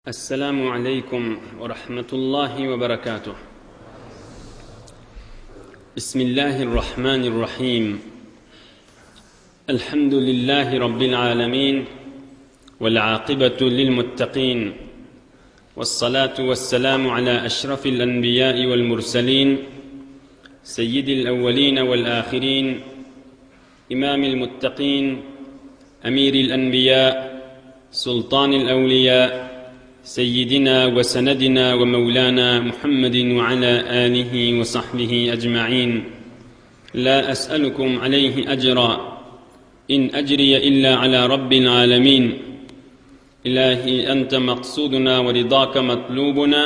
Esselamu aleýkum we rahmetullahi we berekatuh. Bismillahirrahmanirrahim. Elhamdülillahi Rabbil alemin. Vel akibetu lil muttaqin. Vessalatu vesselamu ala eşrafil enbiyai vel murselin. Seyyidil evveline vel ahirin. İmamil muttaqin. Emiril enbiya. سلطان الأولياء سيدنا وسندنا ومولانا محمد وعلى آله وصحبه أجمعين لا أسألكم عليه أجرا إن أجري إلا على رب العالمين إلهي أنت مقصودنا ورضاك مطلوبنا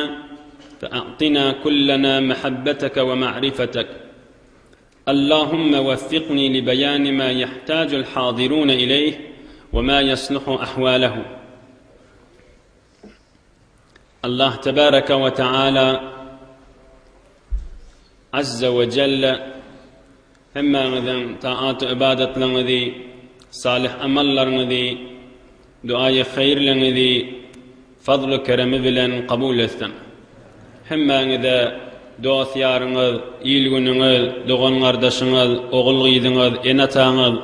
فأعطنا كلنا محبتك ومعرفتك اللهم وفقني لبيان ما يحتاج الحاضرون إليه وما يصلح أحواله الله تبارك وتعالى عز وجل hemmäňiziň taat ybadatlaryňyzy, salyh amallaryňyzy, duaýy haýyrlaryňyzy fazly keremi bilen kabul etsin. Hemmäňize dost-ýaryňyz, il-günüňiz, dogan-gardaşyňyz, ogul-gyzyňyz, ene-ataňyz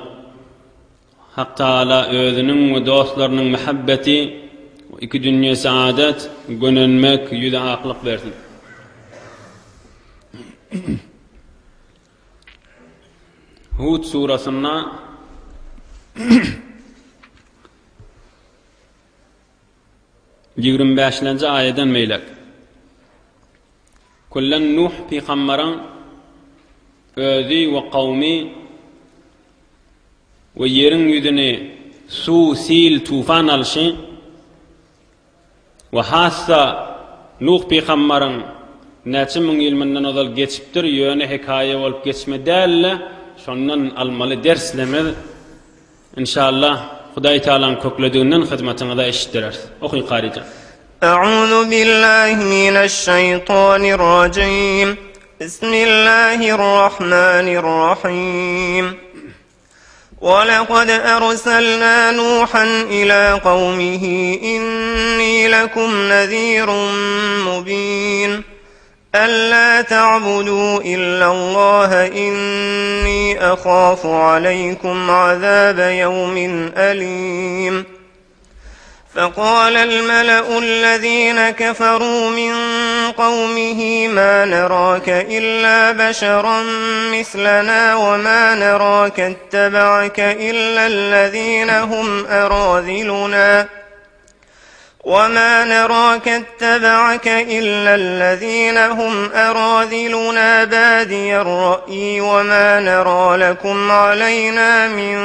Hak Tagala özüniň we dostlarynyň mähebbeti, iki dünýe saadat, gönenmek, ýüze aklyk bersin. Hud surasynda 25-lenji aýadan beýlek. Küllen Nuh pygambaryň özi we kawmy we ýeriň ýüzüni suw, sil, tufan alşy We hassa Nuh pygambaryň näçe müň ýyl mundan ozal geçipdir, ýöne hekaýa bolup geçme däl-de, şondan almaly derslerimiz inşallah Hudaý Tagalaň köklediginden hyzmatyňyza eşitdireris. Oky Karyjan. A'uzu billahi mineşşeýtanirrajim. Bismillahirrahmanirrahim. ولقد أرسلنا نوحا إلى قومه إني لكم نذير مبين ألا تعبدوا إلا الله إني أخاف عليكم عذاب يوم أليم فقال الملأ الذين كفروا من قومه ما نراك إلا بشرا مثلنا وما نراك اتبعك إلا الذين هم أراذلنا وما نراك اتبعك إلا الذين هم أراذلنا بادي الرأي وما نرى لكم علينا من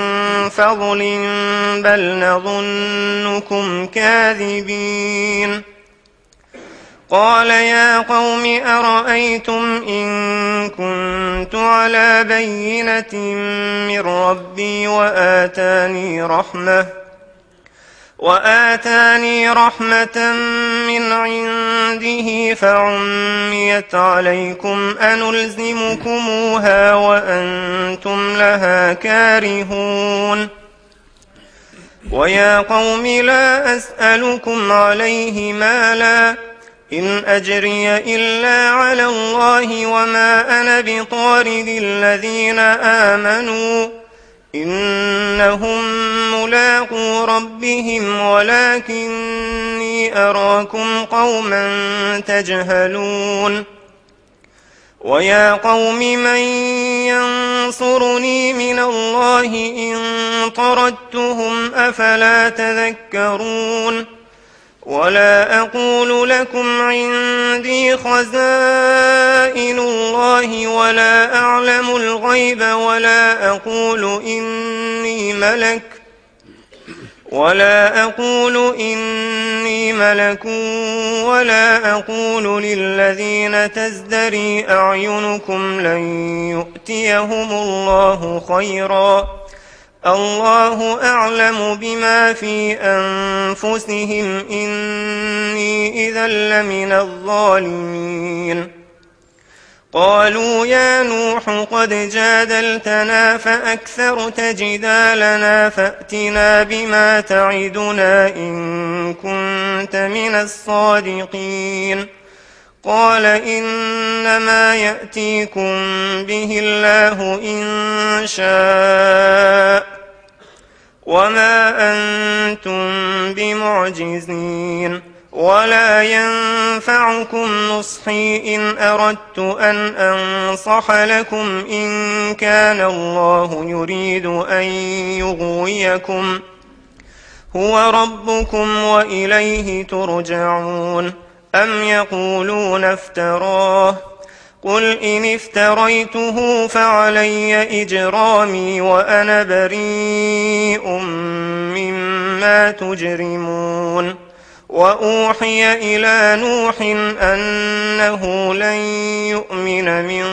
فضل بل نظنكم كاذبين قال يا قوم أرأيتم إن كنت على بينة من ربي وآتاني رحمة وآتاني رحمة من عنده فعميت عليكم أنلزمكموها وأنتم لها كارهون ويا قوم لا أسألكم عليه مالا إن أجري إلا على الله وما أنا بطارد الذين آمنوا إنهم ملاقو ربهم ولكني أراكم قوما تجهلون ويا قوم من ينصرني من الله إن طردتهم أفلا تذكرون ولا أقول لكم عندي خزائن الله ولا أعلم الغيب ولا أقول إني ملك ولا أقول إني ملك ولا أقول للذين تزدري أعينكم لن يؤتيهم الله خيرا الله أعلم بما في أنفسهم إني إذا لمن الظالمين. قالوا يا نوح قد جادلتنا فأكثرت جدالنا فأتنا بما تعدنا إن كنت من الصادقين قال إنما يأتيكم به الله إن شاء وما أنتم بمعجزين ولا ينفعكم نصحي إن أردت أن أنصح لكم إن كان الله يريد أن يغويكم هو ربكم وإليه ترجعون أم يقولون افتراه قل إن افتريته فعلي إجرامي وأنا بريء مما تجرمون وأوحي إلى نوح أنه لن يؤمن من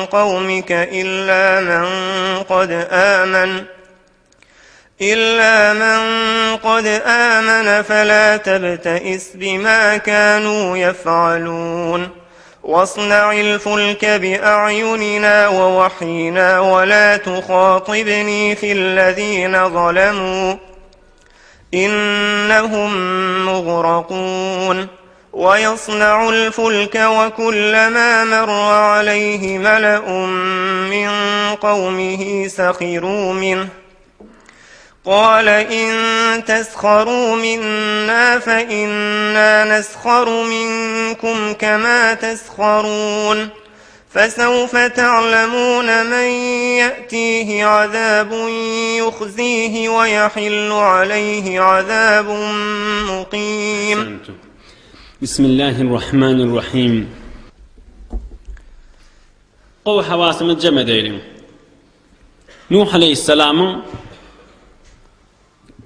قومك إلا من قد آمن إلا من قد آمن فلا تبتئس بما كانوا يفعلون واصنع الفلك بأعيننا ووحينا ولا تخاطبني في الذين ظلموا إنهم مغرقون ويصنع الفلك وكلما مر عليه ملأ من قومه سخروا منه قال إن تسخروا منا فإنا نسخر منكم كما تسخرون فسوف تعلمون من يأتيه عذاب يخزيه ويحل عليه عذاب مقيم بسم الله الرحمن الرحيم Gowy hawasymyzy jem edeýliň. Nuh aleýhissalamyň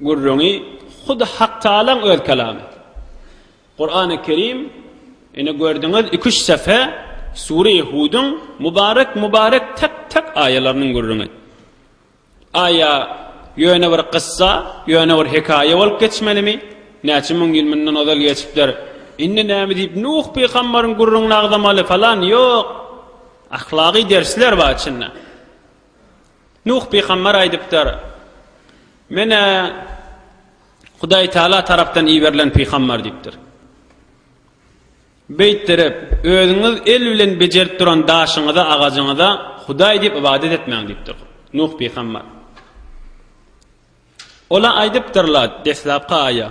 gürrüňi hut Hak Tagalaň öz kalamy. Kurany Kerim ine gördüňiz iki-üç sefe Sure-i Hudyň mübarek mübarek tek-tek aýalarynyň gürrüňi. Aýa ýöne bir kyssa, ýöne bir hekaýa bolup geçmelimi? Näçe müň ýyl mundan ozal geçipdir. Indi näme diýip Nuh pygambaryň gürrüňini agzamaly falan ýok. Ahlagy dersler bar içinde. Nuh pygambar aýdypdyr. Menä Hudaý Taala tarapdan iberilen pygambar diýipdir. Beýtdirip, özüňiz el bilen bejerip duran daşyňyza, agajyňyza Hudaý diýip ybadat etmäň diýipdir Nuh pygambar. Ola aýdypdyrlar, deslapky aýa.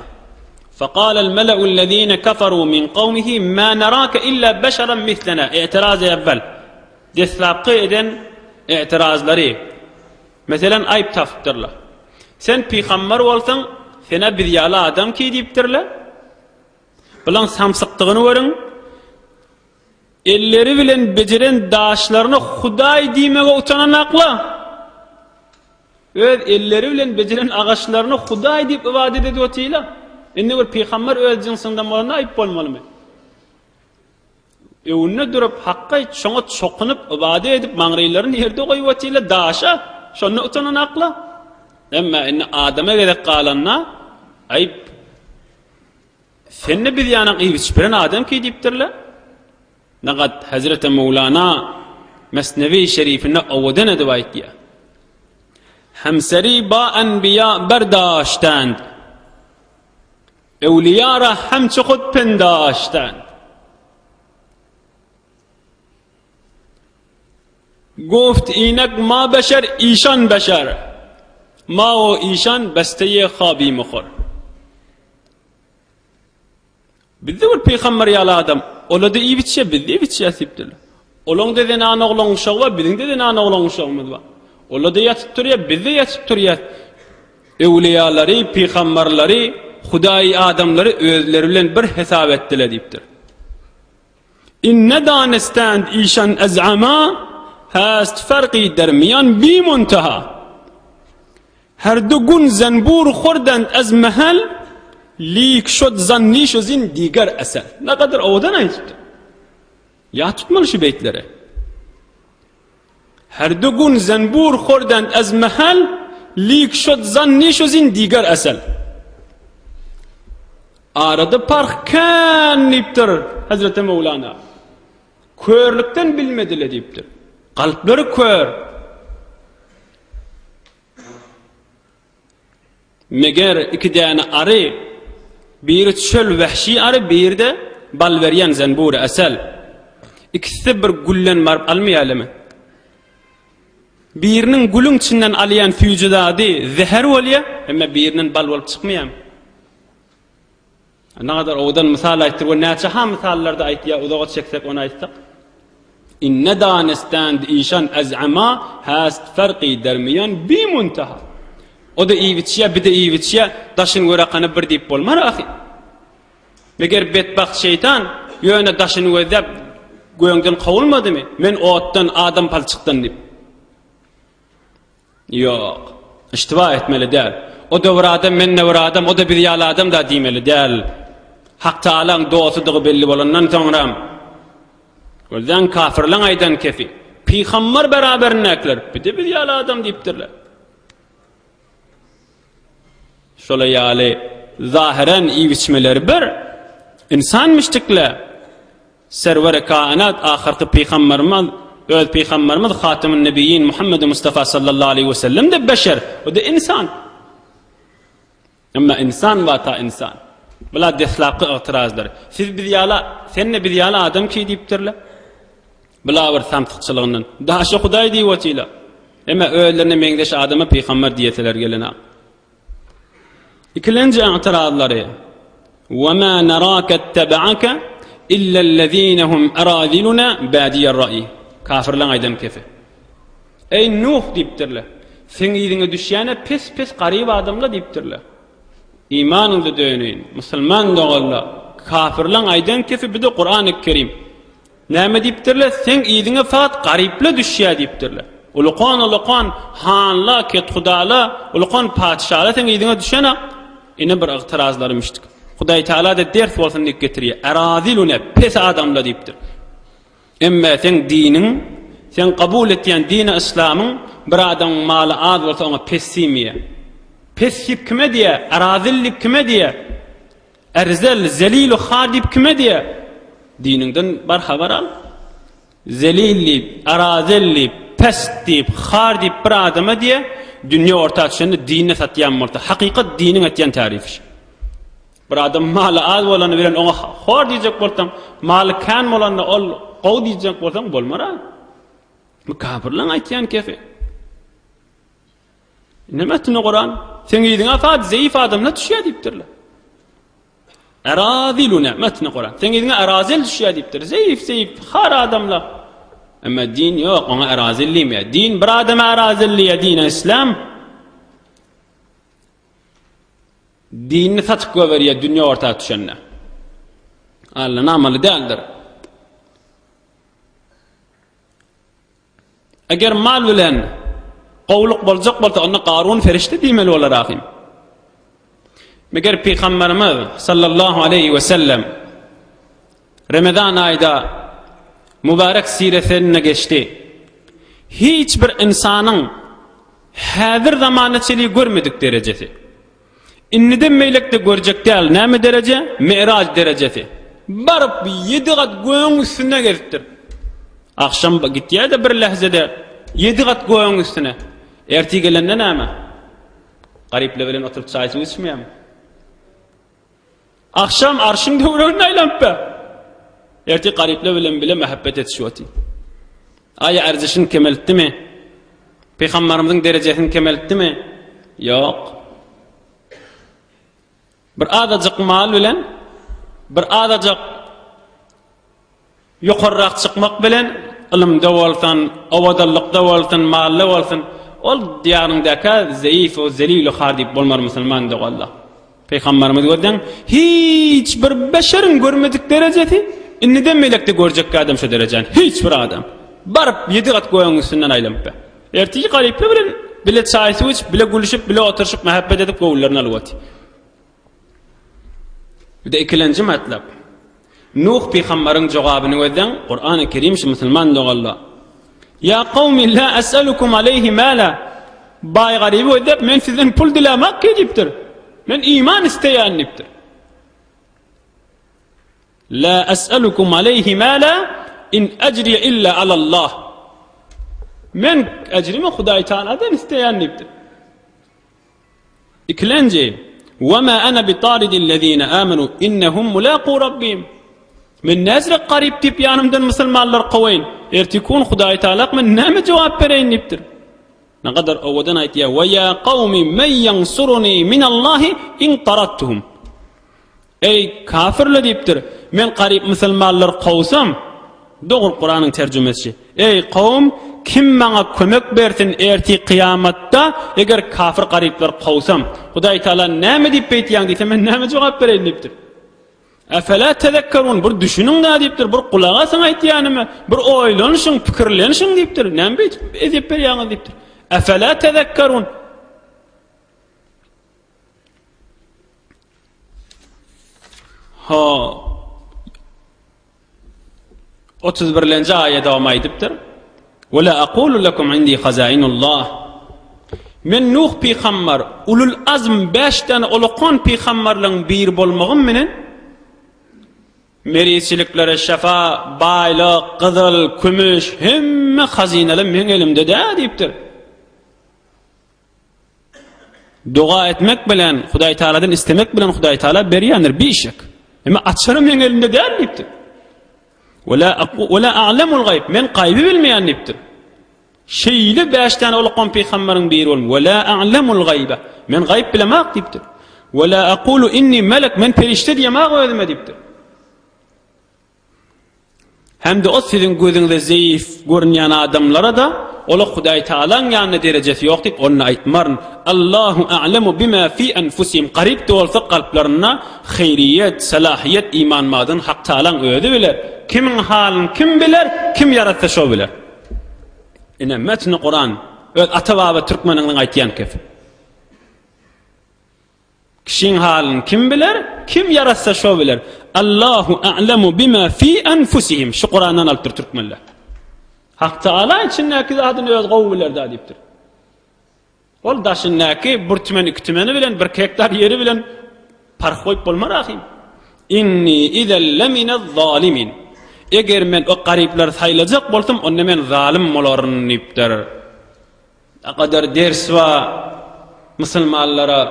Faqalal mela'ullezine kafaru min kawmihi ma naraka illa beşeran mislena. I'tiraz evvel. Deslapky eden i'tirazlary. Meselen aýyp tapypdyrlar. Sen pygambar bolsaň, senä biz ýaly adam ki diýipdirler. Bulaň samsykdygyny görüň. Elleri bilen bejeren daşlaryna Hudaý diýmege utananakla. Öz elleri bilen bejeren agaçlaryna Hudaý diýip ybadat edip otyla. Indi bir pygamber öz jynsyňdan bolanda aýyp bolmalymy? Öňünde durup Hakga şoňa çokunyp ybadat edip maňrylaryny ýerde goýup otyla daşa. Şonda utananakla. Emma indi adama gezek galanda aýyp. Sende biz ýanak iýip içip bilen adam ki diýipdirler. Nagat Hazreti Mevlana Mesnevi Şerifinde owadan edip aýtýar. Hemseri ba enbiya berdaştand. Evliya ra hemçe hud pendaştand. Goft inek ma beşer işan beşer. Ma o işan besteye habi muhur. Bizde bir pygamber ýaly adam, ola-da iýip içýär, biz-de iýip içýäs diýipdirler. Olaň-da zenan oglan uşagy bar, biziň-de zenan oglan uşagymyz bar. Ola-da ýatyp turýar, biz-de ýatyp turýas. Öwliýalary, pygamberleri, Hudaýy adamlary özleri bilen bir hesap etdiler diýipdir. İnne danistand işan ez'ama hast farqi dermiyan bi muntaha. Her du gun zenbur hordend ez mehel lik şod zan niş zin diger esel. Ne kadar owadan aýdypdyr. Ýat tutmaly şu beýtleri. Her du gun zenbur hordend ez mehel lik şod zan niş zin diger esel. Arada parh kän diýipdir Hazreti Mevlana. Körlükden bilmediler diýipdir. Kalplary kör. Meger iki däne ary, biri çöl wehşi ary, biri-de bal berýän zenbur esel. Ikisi-de bir gülden baryp almaýarlarmy? Biriniň gülüň içinden alýan süýji zady zäher bolýar, emma birinden bal bolup çykmaýarmy? Nagadar owadan mysal aýtdyr we näçe ha mysallarda aýtýar, uzaga çeksek ony aýtsak. Inne danestand işan ez ama hast farqi dermiyan bi muntaha. O-da iýip içýär, bi-de iýip içýär, daşyny görakany bir diýip bolmar ahy. Meger betbagt şeýtan ýöne daşyny gözläp göňden kowulmadymy? Men otdan, adam palçykdan diýip. Ýok. Iştiba etmeli däl. O-da bir adam, men-de bir adam, o-da biz ýaly adam-da diýmeli däl. Hak Tagalaň dostudygy belli bolandan soňra, gözläň kafirleň aýdan kefi, pygamber beraberindäkiler, bir-de biz ýaly adam diýipdirler. Şola ýaly zahyran iýip-içmeleri bir, ynsanmyşdykla. Serweri kainat ahyrky pygamberimiz öz pygamberimiz Hatemun Nebiýin Muhammedi Mustafa sallallahu aleýhi we sellem de beşer, o-da ynsan. Emma ynsan wata ynsan. Bular deslapky ygtyrazlar. Siz biz ýaly, sen-de biz ýaly adam ki diýipdirler. Bular bir samsykçylygyndan. Daşy Hudaý diýip otyrlar. Emma özlerine meňzeş adama pygamber diýeseler gelenok. Ikilenji ygtyrazlary, Wa ma naraka ittaba'aka illa allazina hum araziluna badiýer ra'i. Kafirleň aýdan kefi. Eý Nuh diýipdirler. Seň yzyňa düşýäne pes-pes garyp adamlar diýipdirler. Imanyňyza döneýin, musulman doganlar, kafirleň aýdan kefi bir-de Kurany Kerim. Näme diýipdirler? Seň yzyňa fakat garyplar düşýär diýipdirler. Ulukan-ulukan hanlar, kethudalar, ulukan patyşalar seň yzyňa düşenak. Ine bir ygtyrazlary müşdik. Hudaý Teala-da ders bolsun diýip getirýär. Erazilune, pes adamlar diýipdir. Emme seň diniň, seň kabul etýän dini yslamyň bir adamyň maly az bolsa oňa pes diýmeýär. Pes diýip kime diýýär? Erazil diýip kime diýýär? Erzel, zelil-u har diýip kime diýýär? Diniňden bar habar al. Zelil diýip, arazel diýip, pest diýip, har diýip bir adama diýýär, dünýe orta düşende dinini satýan bolsa, hakykat diniň etýän tärifi şu. Bir adam maly az bolany bilen oňa hor diýjek bolsaň, maly kän bolanda ol gowy diýjek bolsaň bolmar-a. Bu kafirleň aýtýan kefi. Näme etdi Kuran? Seň yzyňa fat zeýif adamlar düşýär diýipdirler. Erazilu näme etdi Kuran? Seň yzyňa erazil düşýär diýipdir. Zeýif, zeýif, har adamlar. Emma din ýok, oňa erazil diýmeýär. Din bir adama erazil diýýär, din islam. Dinini satyp goýberýär dünýe orta düşende. Alla namaly däldir. Eger mal bilen gowulyk boljak bolsa, onda Garun ferişde diýmeli bolar ahym. Meger Pygamberimiz sallallahu aleýhi we sellem Ramazan aýda mübarek siresinde geçdi. Hiç bir ynsanyň häzir zamana çenli görmedik derejesi. Indiden beýlekde görjek däl. Näme dereje? Mi'raj derejesi. Baryp ýedi gat gögüň üstünde gezipdir. Agşam gitýär-de bir lähzede ýedi gat gögüň üstüne. Ertir gelende näme? Garyplar bilen oturyp çaý-suw içmeýärmi? Agşam arşyň töwereginde aýlanyp be. Ertir garyplar bilen bile mähebbet etişip otyr. Aýa erzişini kemeltdimi? Pygamberimiziň derejesini kemeltdimi? Ýok. Bir azajyk mal bilen bir azajyk Ýokarrak çykmak bilen, ylymda bolsun, owadanlykda bolsun, malda bolsun, ol diýaryňdaka zeýif we zelil-u har diýip bolmar musulman doganlar. Pygamberimiz gözleň, hiç bir beşeriň görmedik derejesi, indiden beýlekde görjek adam şo derejäni, hiç bir adam. Baryp ýedi gat gögüň üstünden aýlanyp be. Erteki garyplar bilen bile çaý-suw içip, bile gülüşip, bile oturyşyp, mähebbet edip göwünlerini alyp otyr. Bir de ikilenji matlap. Nuh pygambaryň jogabyny gözleň, Kur'an-ı Kerim şu musulman doganlar. Ya kawmi la es'alukum aleyhi mala. Baý garyby gözläp men sizden pul dilämak ki diýipdir. Men iman isteýän diýipdir. La es'alukum aleyhi mala. In ejriye illa alallah. Men ejrimi Hudaý Taaladan isleýän diýipdir. Ikilenji, Wa ma ana bi taridillezine amenu innehum mulaqu rabbihim. Men näzirek garyp diýip ýanymdan musulmanlary kowaýyn. Ertiki gün Hudaý Taala men näme jogap bereýin diýipdir. Nägadar owadan aýtýar, Wa ýa kawmi men ýansuruni minallahi in tarattuhum. Eý, kafirler diýipdir, men garyp musulmanlary kowsam, dogry Kuranyň terjimesi, Eý, kowum, kim maňa kömek bersin ertir kyýamatda, eger kafir garyplary kowsam? Hudaý Taala näme diýip beýtýäň diýse, men näme jogap bereýin diýipdir. Efela tezekkerun, bir düşüniň-dä diýipdir, bir gulak asyň aýtýanyma, bir oýlanyşyň, pikirlenişiň diýipdir. Näme beýdip ezýet berýäňiz diýipdir. Efela tezekkerun. Ha. 31-nji aýa dowam aýdypdyr. Wa la aqulu lakum indi hazainullah. Men Nuh pygambar, ulul azm 5 däne ulakan pygambarlaryň biri bolmagym bilen meriçiliklere şefa, baýlyk, gyzyl, kümüş, hemme hazynalar meň elimde dä diýipdir. Doga etmek bilen, Hudaý Taaladan istemek bilen Hudaý Taala berýändir, bişek. Emma açary meň elimde däl diýipdir. Wala wala a'lamul gaýb. Men gaýby bilmeýän diýipdir. Şeýle bäş däne ulkan pygamberiň biri bolum. Wala a'lamul gaýba. Men gaýyp bilemok diýipdir. Wala aqulu inni melek. Men perişde diýemok özüme diýipdir. Hem-de o siziň gözüňize zeýif görünýän adamlara-da, Ola Hudaý Tagalaň ýanynda derejesi ýok diýip, onda aýtmaryn. Allahu a'lemu bima fi enfusihim, garyp-da bolsa kalplarynda haýryýet, salahyýet, iman bardygyny Hak Tagalaň özi biler. Kimiň halyny kim biler, kim ýaratsa şo biler. Ine, metni Kuran, öz ata-baba türkmeniňiziň aýtýan kefi. Kişiň halyny kim biler? Kim ýaratsa şo biler. Allahu a'lemu bima fi enfusihim. Şu Kurandan alypdyr türkmenler. Hak Taala içindäki zadyny öz gowy biler da diýipdir. Ol daşyndaky bir tümen iki tümeni bilen bir gektar ýeri bilen parh goýup bolmar ahym. Inni izel lemine zalimin. Eger men o garyplary saýlajak bolsam, onda men zalym bolaryn diýipdir. Gadar ders bar musulmanlara.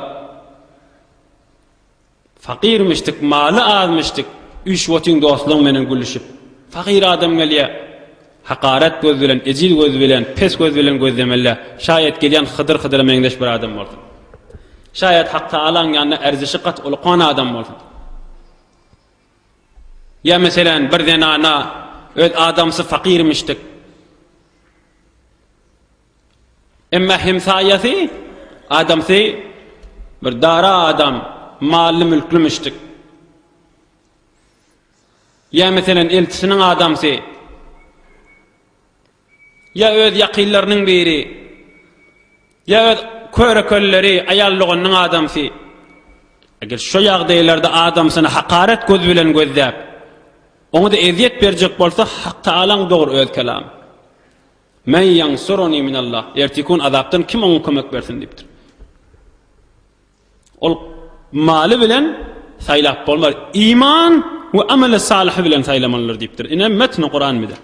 Fakirmişdik, maly azmyşdyk, üýşüp otyň dostlaň menen gülüşip. Fakir adam gelýär. Hakarat göz bilen, ejiz göz bilen, pes göz bilen gözlemeli. Şaýat gelýän Hydyr Hydyra meňzeş bir adam bolsun. Şaýat Hak Taalaň ýanynda erzişi gaty ulukan adam bolsun. Ýa meselem bir zenana öz adamsy fakirmişdik. Emma hemsaýasy, adamsy bir dara adam, mally-mülklümişdik. Ýa meselem eltisiniň adamsy, ýa öz ýakynlarynyň biri, ýa öz köre-kölleri, aýal doganynyň adamsy. Eger şo ýagdaýlarda adamsyny hakarat göz bilen gözläp, oňa-da ezýet berjek bolsa, Hak Tagalaň dogry öz kelamy. Men ýansuruni minallah. Erteki gün azapdan kim oňa kömek bersin diýipdir. Ol maly bilen saýlap bolmaz. Iman we ameli salyhy bilen saýlamalydyr diýipdir. Ine metni Kuran bize.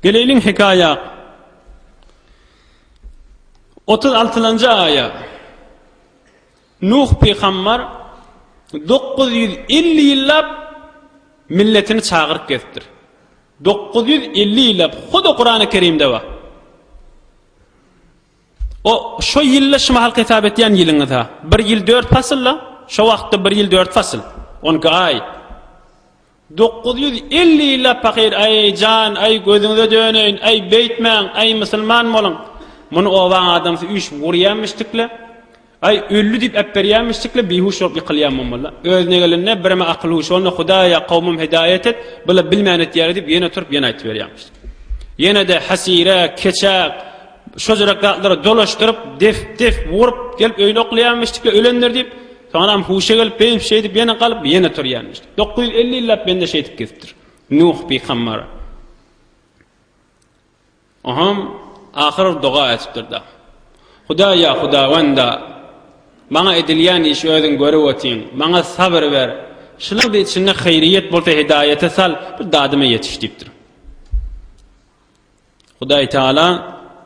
Geleýliň hekaýa. 36-njy aýa. Nuh pygambar 950 ýyllap milletini çagyryp gezipdir. 950 ýyllap huda Kurany Kerimde bar. O şo ýylda şu mahal hesap etýän ýylyňyz ha. Bir ýyl 4 pasyl-la. Şo wagtda bir ýyl 4 pasyl. 12 aý. 950 ýyllap pahyr, aý jan, aý gözüňize döneýin, aý beýtmäň, aý musulman boluň. Muny obaň adamsy üýşüp gurýanmyşdykle. Aý, öldi diýip äpberýänmişdikle, bihuş bolup ýykylýan bolmaly. Özüne gelende, bireme akyl-huş bolanda, Hudaýa, kowmum hidaýat et, bula bilmän etýär diýip, ýene turup, ýene aýtyberýänmiş. Ýene-de hasire, keçe, şojurek zatlary dolaşdyryp, def-def urup, gelip öýüne oklaýanmişdikle, ölendir diýip, soňram huşa gelip, beýdip, şeýdip, ýene galyp, ýene turýanmişdik. 950 ýyllap bende şeýdip gezipdir. Nuh pygambar. Oham ahyr doga etipdir-da. Hudaýa, Hudawanda, maňa edilýän işi özüň görüp otyň, maňa sabyr ber. Şulaň-da içinde haýryýet bolsa hidaýete sal, bir dadyma ýetiş diýipdir. Hudaý Teala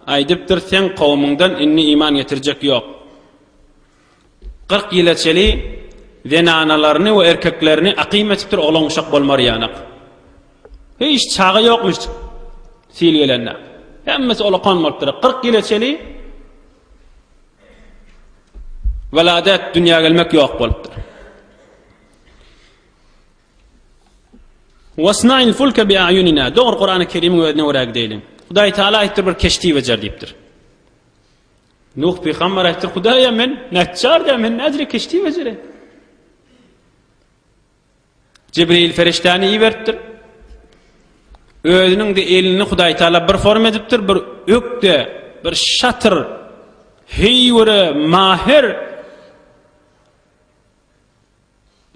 aýdypdyr, seň kowumyňdan indi iman getirjek ýok. 40 ýyla çeli zenanalaryny we erkeklerini akym etipdir, oglan uşak bolmar ýanak. Hiç çaga ýokmuş sil gelende. Hemmesi olakan bolupdyr. 40 ýyla çeli weladet dünýä gelmek ýok bolupdyr. Wasna'il fulke bi a'yunina. Dogry Kurany Kerimiň özüne görä gideýliň. Hudaý Teala aýtdyr bir keşti bejer diýipdir. Nuh pygamber aýtdyr, Hudaýa men neçjar da men näjre keşti bejere. Jibril feriştäni iberipdir. Özüniň de elini Hudaý Teala bir form edipdir, bir ökde, bir şatyr, heýwere, mahir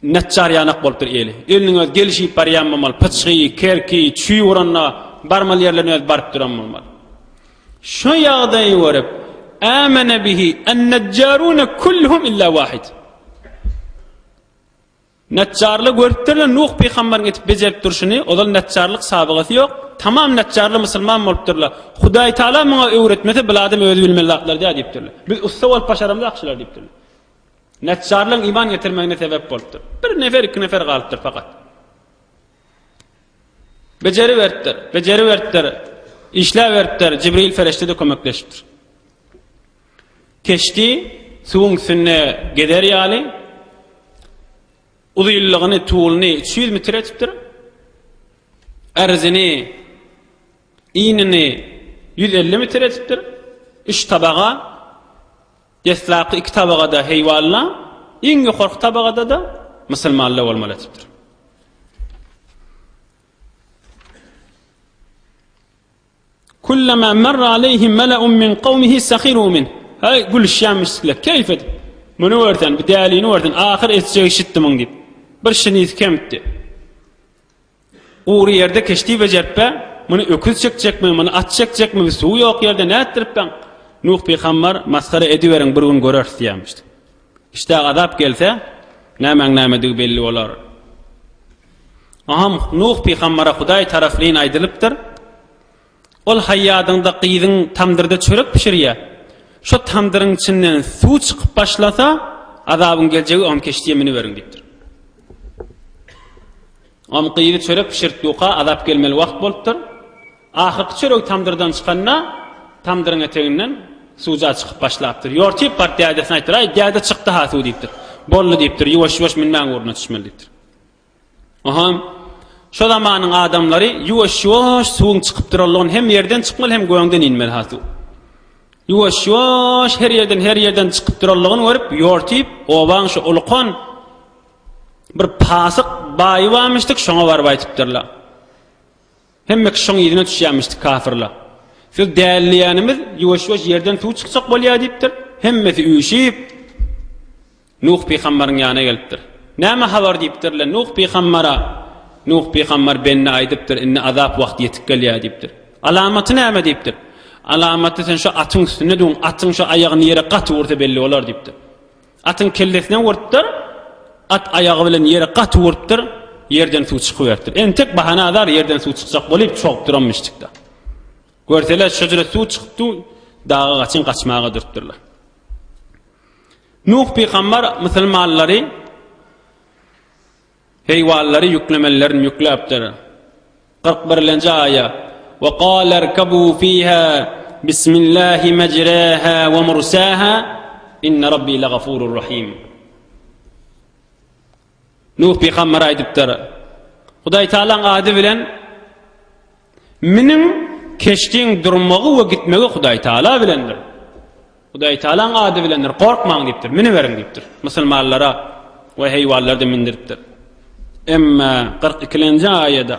Neçjar ýanak bolupdyr eli. Eliniň özi gelişip barýan bolmaly. Pyçgy, kerki, çüý uranda barmaly ýerlerine özi baryp duran bolmaly. Şu ýagdaýy görüp, Amene bihi en-nejjarune kulluhum illa wahid. Neçjarlar görüpdirler Nuh pygamberiň etip bejerip durşuny, ozal neçjarlyk sabygasy ýok, tamam neçjarlar musulman bolupdyrlar. Hudaý Taala muňa öwretmese, bil adam özi bilmeli zatlar däl diýipdirler. Biz ussa bolup başaramzok şular diýipdirler. Neçjarlaryň iman getirmegine sebäp bolupdyr. Bir nefer, iki nefer galypdyr fakat. Bejeriberipdir, bejeriberipdir, işläberipdir, Jibril ferişte-de kömekleşipdir. Keşdi suwuň üstünde gezer ýaly, uzynlygyny, tugulyny 300 metr etipdir. Erzini, inini 150 metr etipdir. Üç tabaga Deslapky iki tabagada heýwanlar, iň ýokarky tabagada-da musulmanlar bolmaly etipdir. Kullama marra aleyhim mela'un min kawmihi sahiru min. Haý, gülüşýänmişdikler, keýf edip. Muny görsen, bu dälini görsen, ahyr etjegi şitdi muň diýip. Bir şinisi kemipdi. Gury ýerde keşdi bejertbe, muny öküz çekjekmi, muny at çekjekmi, bu suw ýok ýerde nätdiripbäň? Nuh pygambar, Masgara ediberiň, bir gün göreris diýýärmişdi. Işdä gazap gelse, nämäň nämedigi belli bolar. Aham Nuh pygambara Hudaý taraplyyn aýdylypdyr. Ol haýýadyňda gyzyň tamdyrda çörek bişirýär. Şo tamdyryň içinden suw çykyp başlasa, azabyň geljegi oňam keşdiýe münüberiň diýipdir. Oňam gyzy çörek bişirip durka azap gelmeli wagt bolupdyr. Ahyrky çöregi tamdyrdan çykanda, tamdyryň eteginden suwja çykyp başlapdyr. Ýortyp baryp dädesine aýtdyr, Aý, däde çykdy-ha suw diýipdir. Boldy diýipdir, ýuwaş-ýuwaş münmäň ugruna düşmeli diýipdir. Aha, şo zamanyň adamlary ýuwaş-ýuwaş suwuň çykyp duranlygyny hem ýerden çykmaly, hem göňden inmeli ha suw. Ýuwaş-ýuwaş her ýerden, her ýerden çykyp duranlygyny görüp, ýortyp, obaň şu ulukan bir pasyk baýy barmyşdyk, şoňa baryp aýtypdyrlar. Hemme kişi şoň yzyna düşýärmişdi kafirler. Siz dälleýänimiz ýuwaş-ýuwaş ýerden suw çykjak bolýar diýipdir. Hemmesi üýşüp Nuh pygambaryň ýanyna gelipdir. Näme habar diýipdirler Nuh pygambara. Nuh pygambar bende aýdypdyr, indi azap wagty ýetip gelýär diýipdir. Alamaty näme diýipdir. Alamaty sen şu atyň üstünde duň, atyň şu aýagyny ýere gaty ursa belli bolar diýipdir. Atyň kellesine urupdyr, at aýagy bilen ýere gaty urupdyr, ýerden suw çykyberipdir. Entek bahana azar ýerden suw çykjak bolup çogup duranmyşdykda. Görseler şo suw çykypdy, daga gaçyn gaçmaga durupdyrlar. Nuh pygambar musulmanlary heýwanlary ýüklemelilerini ýükläpdir. 41-nji aýa Wa qala irkabu fiha bismillahi majraha wa mursaha inna rabbi lagafurur rahim. Nuh pygamber aýdypdyr. Hudaý Taalaň ady bilen Miniň keşdiň durmagy we gitmegi Hudaý Taala bilendir. Hudaý Taalaň ady bilendir, gorkmaň diýipdir, münüberiň diýipdir. Musulmanlara we heýwanlara-da mündiripdir. Emma 42-nji aýada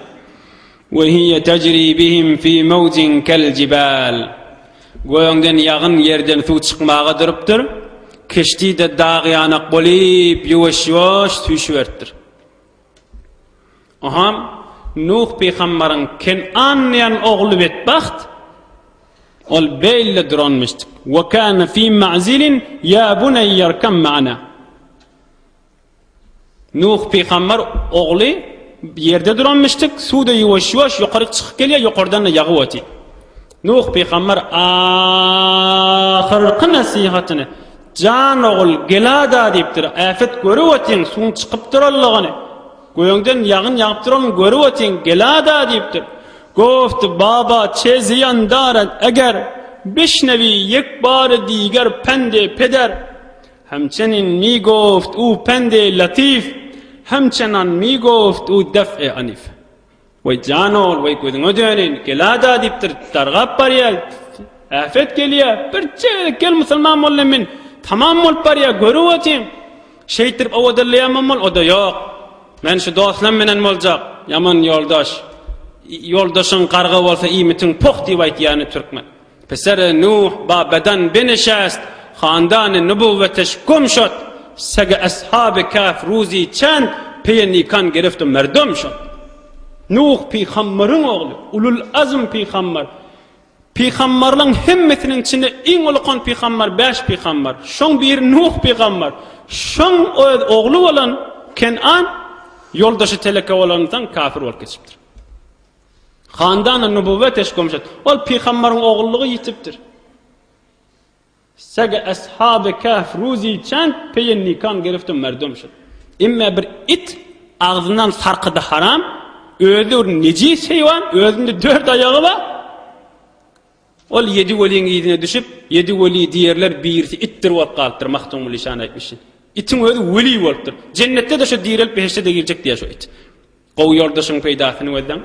Ve hiye tecri bihim fi mawjin kel jibal. Göňden ýagyn ýerden suw çykmaga durupdyr. Keşdi-de dag ýanak bolup, ýuwaş-ýuwaş süýşüberipdir. Aham, Nuh pygambaryň Kenan diýen ogly betbagt, ol beýle duranmyşdyk. Ve kana fi ma'zilin ya bunayya irkam ma'na. Nuh pygamber ogly ýerde duranmyşdyk, suw-da ýuwaş-ýuwaş ýokaryk çykyp gelýär, ýokardan-da ýagyp otyr. Nuh pygamber ahyrky nesihatyny, Jan ogul, gel-ada diýipdir, äpet görüp otyň, suwuň çykyp duranlygyny, gögden ýagyn ýagyp duranyny görüp otyň, gel-ada diýipdir. Goft, baba, çe zyýan darat eger, bişnewi ýek bary diger pendi peder. Hemçenin mi goft u pendi latif, hemçenan mi goft u def-e anif. Weý, jan ogul, weý, gözüňe döneýin, gel-ada diýipdir, dargap barýar, äpet gelýär, birje gezek gel musulman bol men, tamam bolup barýar, görüp otyň. Şeýtdirip owadanlaýamam bol, o-da ýok. Men şu dostlam menen boljak, ýaman ýoldaş. Ýoldaşyň garga bolsa iýmitiň poh diýip aýtýany türkmen. Pesere Nuh ba bedan benişest, handany nubuwweteş gum şot, sege ashaby kehf ruzi çend peýe nikan geriftu merdum şot. Nuh pygambaryň ogly, ulul azm pygambar. Pygambarlaň hemmesiniň içinde iň ulukan pygambar bäş pygambar. Şoň biri Nuh pygambar. Şoň öz ogly bolan Kenan ýoldaşy teleke bolansoň kafir bolup geçipdir. Handany nubuwwet eş gumşat. Ol pygambaryň ogullygy ýitipdir. Sege ashaby kehf ruzi çend peýe nikan geriftu merdum şut. Emme bir it agzyndan sarkydy haram, özi bir nejis heýwan, özünde dört aýagy bar. Ol ýedi weliň yzyna düşüp, ýedi weli diýerler birisi itdir bolup galypdyr, Magtymguly şan aýtmyşyn. Itiň özi weli bolupdyr. Jennetde-de şo direlip behişde-de girjek diýýär şo it. Gowy ýoldaşyň peýdasyny gözläň.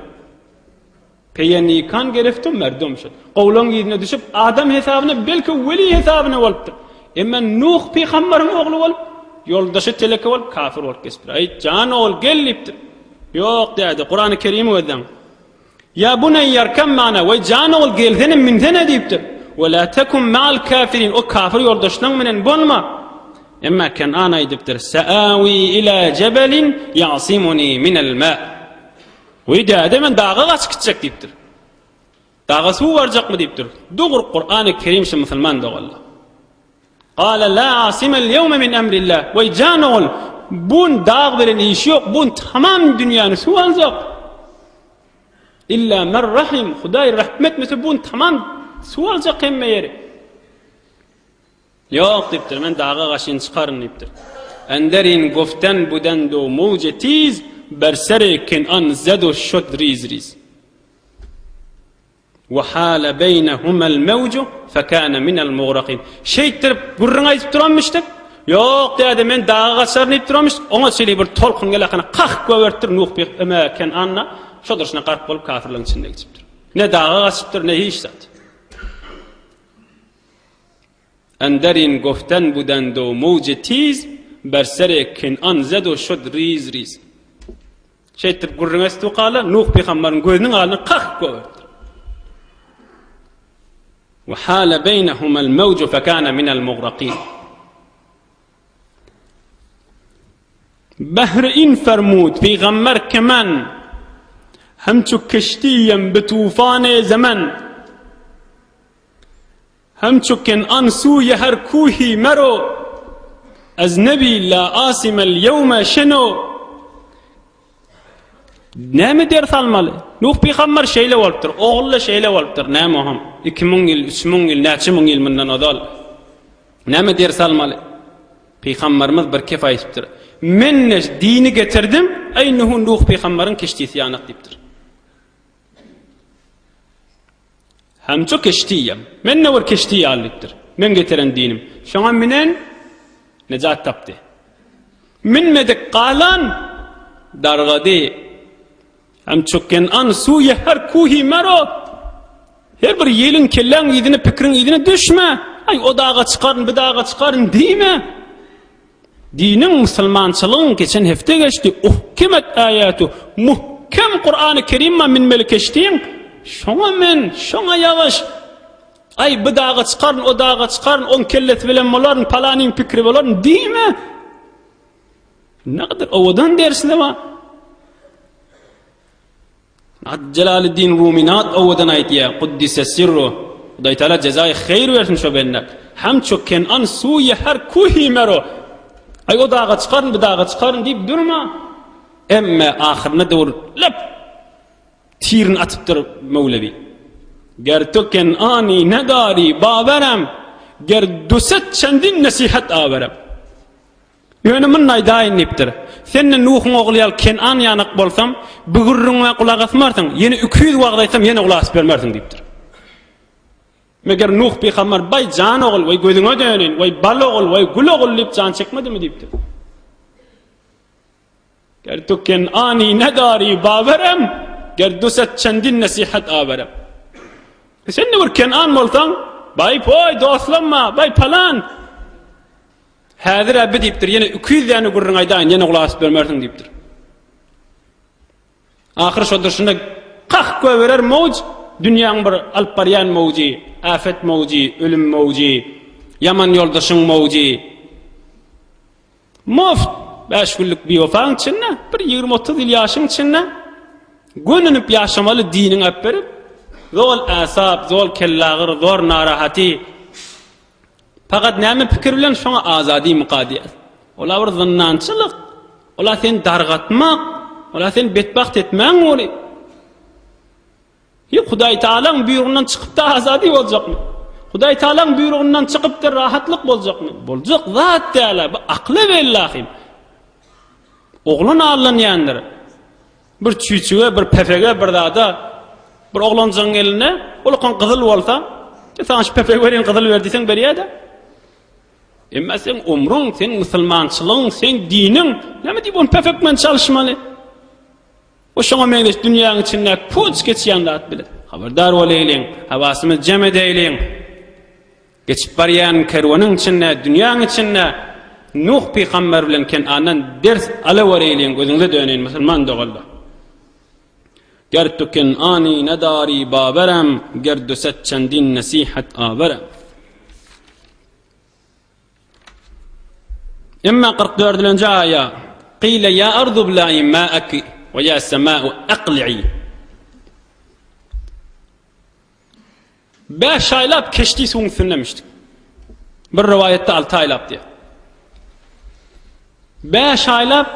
Peýe nikan gereftu merdum şut. Gowulaň yzyna düşüp, adam hesabyna, belki weli hesabyna bolupdyr. Emma Nuh pygambaryň ogly bolup, ýoldaşy teleke bolup, kafir bolup geçipdir. Aý, jan ogul, gel diýipdir. Ýok däde, Kurany Kerimi gözläň. Ýa buneýýe irkem mana, weý jan ogul gelsene münsene diýipdir. We la tekum ma'al kafirin, o kafir ýoldaşlaň menen bolma. Emma Kenan aýdypdyr, Sa'awi ila jebelin ýa'simuni minel ma. Weý däde men daga gaçyp gitjek diýipdir. Daga suw barjakmy diýipdir. Dogry Kurany Kerim şu musulman doganlar. Gala la asimel ýewme min emrillah. Weý jan ogul, bun dag bilen işi ýok, bun tamam dünýäni suw aljak. Illa men rahim, Hudaý rahmet etmese bun tamam suw aljak hemme ýeri. Ýok diýipdir, men daga gaşyn çykaryn diýipdir. Enderin goften buden do mowje tiz, bersere kenan zedo şot riz riz. Ve hale beynehumel mevcu fekâne minel mugrakin. Şeýtdirip gürrüň aýdyp duranmyşdyk. Ýok däde men daga gaçaryn diýip duranmyşdyk. Oňa çenli bir tolkun gelakana kah göbertdir Nuh pygamber Kenanna şo durşuna gark bolup kafirleriň içinde geçipdir. Ne daga gaçypdyr ne hiç zat. Enderin goften buden do mowje tiz ber sere Kenan zedo şod riz riz. Şeýtdirip gürrüň etdi Nuh pygambaryň gözüniň alnyna kakyp goýberipdir. Ve hale beynehumel mevcu fekane minel mugraqin. Behri in fermud peygamber kemen hemçu keştiyem bi tufane zemen Hemçu Kenan sûye her kûhî mero Ez nebî la asimel ýewme şeno Näme ders almaly? Nuh pygamber şeýle bolupdyr, ogly-da şeýle bolupdyr. Näme oňam 2000 ýyl, 3000 ýyl, näçe müň ýyl mundan ozal. Näme ders almaly? Pygamberimiz bir kef aýdypdyr. Men ne dini getirdim, eý Nuh, Nuh pygamberiň keşdisi ýanak diýipdir. Hemçe keştiýem. Men-de bir keşti ýaly diýipdir. Men getiren dinim. Şoňa minen nejat tapdy. Minmedik galan dargady. Hemçe kenan suýe her kuhi mero. Her bir ýeliň kelläň yzyna pikriň yzyna düşme. Aý o daga çykaryn, bu daga çykaryn diýme. Diniň, musulmançylygyň geçen hepde geçdi, uhkimet aýatu, muhkem Kurany Kerim bar minmeli keşdiň, şoňa min, şoňa ýagyş. Aý bu daga çykaryn, o daga çykaryn, oň kellesi bilen bolaryn, palanyň pikiri bolaryn diýme. Nägadar owadan dersler bar. Jelaleddin Rumi nat owadan aýdýar, Kuddise sirru, Hudaý Taala jezaýy haýyr bersin şo bendä. Hamço Kenan suýe her kuhi mero. Aý o daga çykaryn, bu daga çykaryn diýip durma. Emme ahyrynda döwür lep tirini atypdyr Möwlewi. Ger tu Kenani nedari bawerem, ger duset çendin nesihat awerem. Ýöne muny aýdaýyn diýipdir. Sen-de Nuhuň ogly ýaly Kenan ýanak bolsam, bu gürrüňe gulak asmarsyň, ýene 200 wagyz aýtsam, ýene gulak asyp bermersiň diýipdir. Meger Nuh pygamber, Baý, jan ogul, waý, gözüňe döneýin, waý, bal ogul, waý, gül ogul diýip jan çekmedimi diýipdir. Ger tu Kenani nedari bawerem, ger duset çendin nesihat awerem. Sen-de bir Kenan bolsaň, baý, poý, dostlanma, baý, palan. Häzir-ä bi diýipdir, ýene 200 däne gürrüň aýdaýyn, ýene gulak asyp bermersiň diýipdir. Ahyr şo durşuna kah göberer mowj, dünýäň bir alyp barýan mowjy, äpet mowjy, ölüm mowjy, ýaman ýoldaşyň mowjy. Muft, bäş günlük biwepaň içinde, bir ýigrimi-otuz ýyl ýaşyň içinde gönünip ýaşamaly diniňi äpberip, zol äsap, zol kellagyr, zor narahaty, Fakat näme pikir bilen şoňa azadymyka diýýäs. Ola bir zyndançylyk, ola seni dargatmak, ola seni betbagt etmäň ugry. Ýok, Hudaý Taalaň buýrugyndan çykyp-da azady boljakmy? Hudaý Taalaň buýrugyndan çykyp-da rahatlyk boljakmy? Boljak zat däl-ä, bu akla bellahym. Oglan allanýandyr. Bir çüýçüge, bir pepege, bir zada bir oglanjygyň elinde ulakan gyzyl bolsa, e, saňa şu pepegi bereýin, gyzyl ber diýseň berýär-de. Emma seň ömrüň, seň musulmançylygyň, seň diniň, näme diýip ony pepek bilen çalyşmaly? O şoňa meňzeş dünýäň içinde puç geçýän zat bile. Habardar bolaýlyň, hawasymyzy jem edeýliň. Geçip barýan kerweniň içinde, dünýäň içinde Nuh pygamber bilen Kenandan ders alawereýliň, gözüňize döneýin musulman doganlar. Ger tu Kenany nedari bawerem, ger duset çendin nesihat awerem. Emma 44-nji aýa Qile ya ardu bla'i ma'aki we ya sema'u aqli'i. Bäş aýlap keşdi suwuň üstünde mişdik. Bir rowaýatda alty aýlap diýýär. Bäş aýlap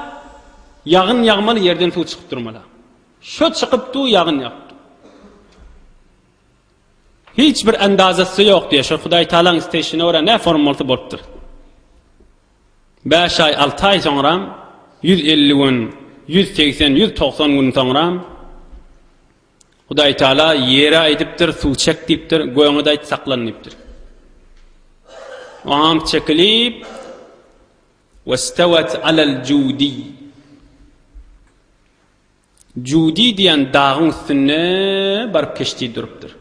ýagyn ýagmaly ýerden suw çykyp durmaly. Şo çykyp dur, ýagyn ýagyp dur. Hiç bir endazasy ýok diýýär. Şo Hudaý Tagalaň isleýşine görä ne form bolsa bolupdyr. Bäş aý, alty aý soňram, 150 gün, 180, 190 gün soňram Hudaý Teala ýere aýdypdyr, suw çek diýipdir, göňe-de aýt saklan diýipdir. Oňam çekilip Westawat alal judi. Judi diýen dagyň üstünde baryp keşdi durupdyr.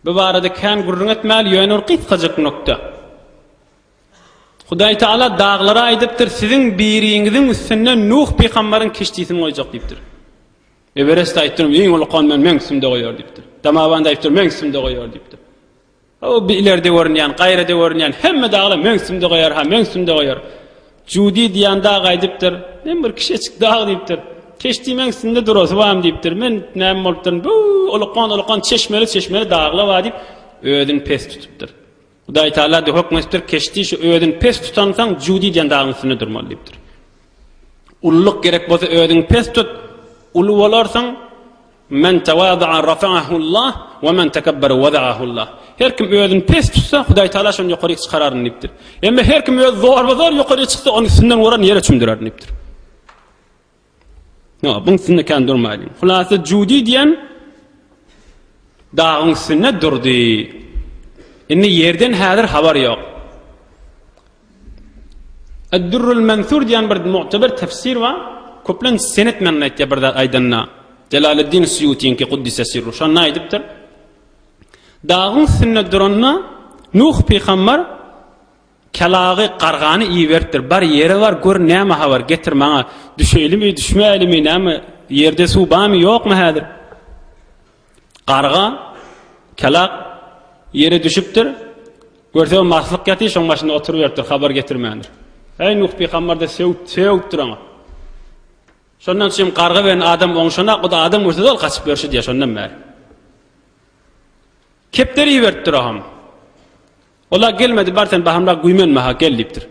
Bu barada kän gürrüň etmäli, ýöne bir gysgajyk nokta. Hudaý Teala daglara aýdypdyr, siziň biriňiziň üstünde Nuh pygambaryň keşdisini goýjak diýipdir. Ewerest aýypdyr, iň uly kon men meň üstümde goýar diýipdir. Damawand aýypdyr, meň üstümde goýar diýipdir. O bir ileride görünýän, gaýrada görünýän hemme daglar meň üstümde goýar, ha meň üstümde goýar. Judi diýen dag aýdypdyr, men bir kişeçik dag diýipdir. Keşdi meň üstümde durasy barmy diýipdir. Men näme bolupdyryn, bu ulukan ulukan çeşmeli çeşmeli daglar bar diýip, özüni pes tutupdyr. Hudaý Taala da hökm etipdir, keşdi şu özüni pes tutansoň Judi diýen dagyň üstünde durmaly diýipdir. Ululyk gerek bolsa özüňi pes tut, uly bolarsyň. Men tawada'a rafa'ahullah we men tekabbara wada'ahullah. Her kim özüni pes tutsa, Hudaý Taala şony ýokaryk çykararyn diýipdir. Emma her kim öz zorba-zor ýokaryk çyksa, ony üstünden uran ýere çümdürerin diýipdir. Ýok, buň üstünde kän durmaýlyň. Hulasa Judi diýen dagyň üstünde durdy. Indi ýerden häzir habar ýok. Ad-Durrul Mansur diýen bir mu'teber tefsir bar. Köplenç senet men aýtýar bir zat aýdanda. Jelaleddin Suyutiňki Kuddise sirru. Şonda aýdypdyr. Dagyň üstünde duranda Nuh pygamber Kelagy, gargany iberipdir. Bar ýere bar, gör näme habar, getir maňa. Düşeýlimi, düşmäýlimi, näme, ýerde suw barmy, ýokmy häzir? Garga, kelak ýere düşüpdir. Görse maslyk ýatyr, şoň başynda oturyberipdir, habar getirmändir. Eý, Nuh pygamber-de sögüp, sögüpdir oňa. Şondan soň garga bilen adam oňşanak, o-da adam görse zol gaçyp ýörşi diýýär şondan bäri. Kepderi iberipdir oňam. Ola gelmedi, bar sen bahamrak güýmenme ha, gel diýipdir.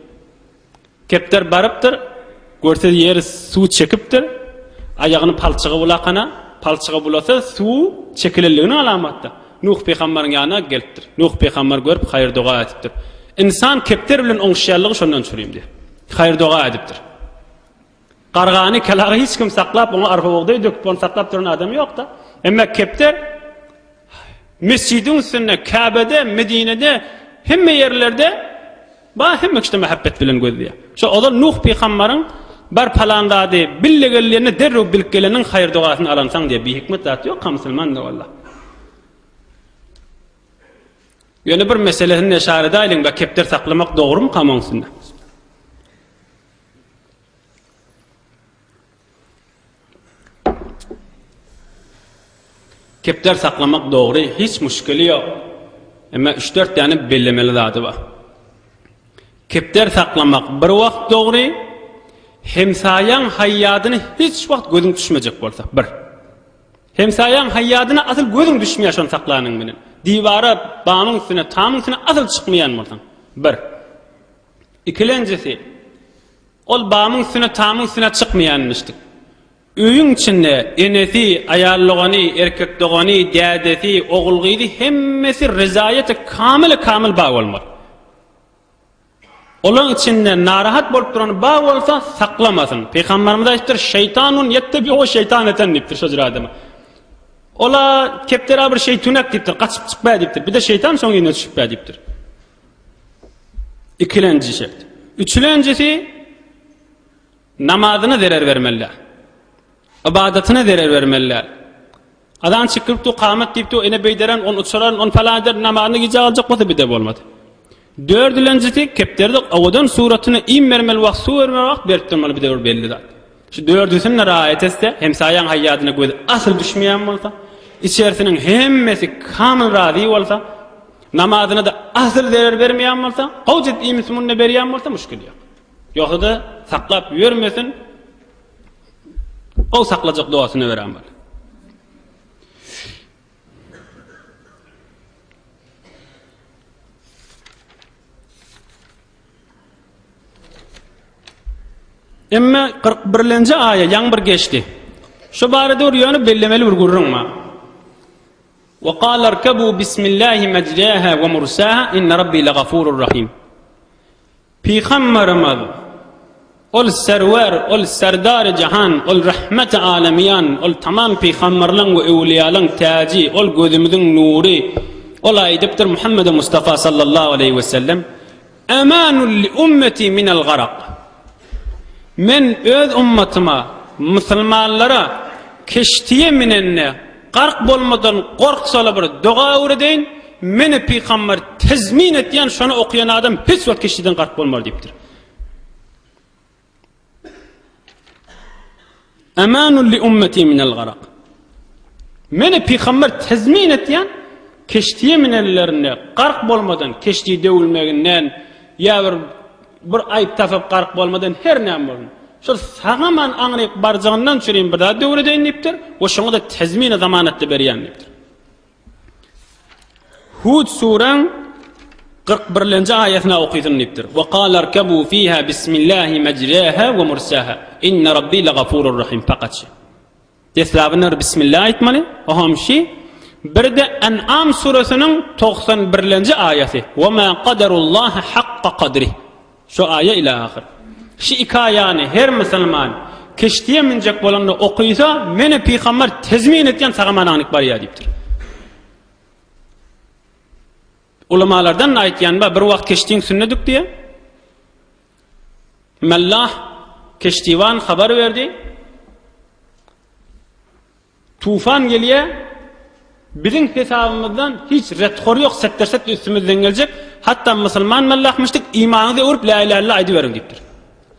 Kepder barypdyr, görse ýeri suw çekipdir, aýagyny palçyga bulakana, palçyga bulasa suw çekilenliginiň alamatdy. Nuh pygambaryň ýanyna gelipdir. Nuh pygambar görüp haýyr-doga edipdir. Ynsan kepder bilen oňuşýanlygy şondan çürim diýýär. Haýyr-doga edipdir. Gargany, kelagy hiç kim saklap, oňa arpa-bugdaý döküp, ony saklap duran adam ýok-da. Emma kepder mesjidiň üstünde, Käbede, Medinede, hemme ýerlerde bar, hemme kişide mähebbet bilen gözleýär. Şo ozal Nuh pygambaryň bar palan zady bille gel diýende derrew bilip geleniň haýyr-dogasyny alansaň diýýär. Bihikmet zat ýok-ha musulmanda walla. Ýöne bir meselesini neşar edäýliň, be kepder saklamak dogrumyka muň üstünde? Kepder saklamak dogry, hiç muşkili ýok. Emma üç-dört däne bellemeli zady bar. Kepder saklamak bir wagt dogry, hemsaýaň haýýadyna hiç wagt gözüň düşmejek bolsa, bir. Hemsaýaň haýýadyna asyl gözüň düşmeýär şony saklanyň bilen. Diwara, bamyň üstüne, tamyň üstüne asyl çykmaýan bolsaň, bir. Ikilenjisi, ol bamyň üstüne, tamyň üstüne çykmaýanmyşdyk. Öýüň içinde enesi, aýal dogany, erkek dogany, dädesi, ogul-gyzy hemmesi rezaýeti kamyly-kamyl bar bolmaly. Olaryň içinde narahat bolup duran bar bolsa, saklamasyn. Pygamberimiz aýdypdyr, Şeýtanun ýettebi'u şeýtaneten diýipdir şo jür adama. Ola kepdera bir şeýtunak diýipdir, gaçyp çykma diýipdir. Bir de şeýtan şoň ýüzüne düşüp diýipdir. Ikilenji şert. Üçülenjisi namazyna zerer bermeli däl. Ybadatyna zerer bermeli däl. Azan çykypdy, kamat diýipdi, ene beýderen, on uçuran, on falan eder, namazyny gijä galjak bolsa bir de bolmady. Dördülenjisi kepderde owadan suratyna iým bermeli wagt, suw bermeli wagt berip durmaly bir de bir belli zat. Şu dördüsini raýat etse, hemsaýaň haýýadyna gözi asyl düşmeýän bolsa, içerisiniň hemmesi kamyl razy bolsa, Namazyna-da asyl zerer bermeýän bolsa, gowja iýmit-sumyny berýän bolsa muşkil ýok. Ýogsa-da saklap ýörmesin, gowy saklajak dostuna beren bol. Emme 41-nji aýa ýaň bir geçdi. Şu barada bir ýöne bellemeli bir gürrüň bar. We kâle irkebû bismillâhi mecrâhâ we mursâhâ inne Rabbî legafûrur rahîm. Pygamberimiz ol serwer, ol serdary jahan, ol rahmeti alemiýan, ol tamam pygamberleň we öwliýalaň täji, ol gözümiziň nury, ol aýdypdyr Muhammedi Mustafa sallallahu aleýhi we sellem, Emanun li ummeti minel garak. Men öz ummatyma, musulmanlara keştiye minende gark bolmadan gorksala bir doga öwredeýin, meni pygamber tezmin etýän şony okaýan adam hiç wagt keştiden gark bolmar diýipdir. Emanun li ummeti minel garak. Meni pygamber tezmin etýän keştiye minenlerinde gark bolmadan, keşti döwülmeginden ýa bir bir aýyp tapyp gark bolmadan her näme bolsun. Şol sagaman aňryk barjagyndan çürim bir zat döwredeýin diýipdir we şoňa da tezmini zamanatda berýän diýipdir. Hud suraň 41-nji aýatyna okysyn diýipdir. Wa qala irkabu fiha bismillahi majraha we mursaha. Inna rabbi lagafurur rahim. Fakat. Deslabynda bir bismillah aýtmaly. Oham şi bir-de En'am surasynyň 91-nji aýaty. Wa ma qadarullaha hakka qadri. Şu aýa ila ahyr. Şu iki aýany her musulman keştiye münjek bolanda okysa, meni pygamber tezmin etýän sagaman anyk barýar diýipdir. Ulamalardan da aýtýan bar, bir wagt keştiň üstündedik diýe. Mellah keştiwan habar berdi. Tufan gelýär, biziň hesabymyzdan hiç rethor ýok, setderset üstümizden geljek, hatda musulman mallahmyşdyk, imanyňyzy öwrüp lä ilähe illallah aýdyberiň diýipdir.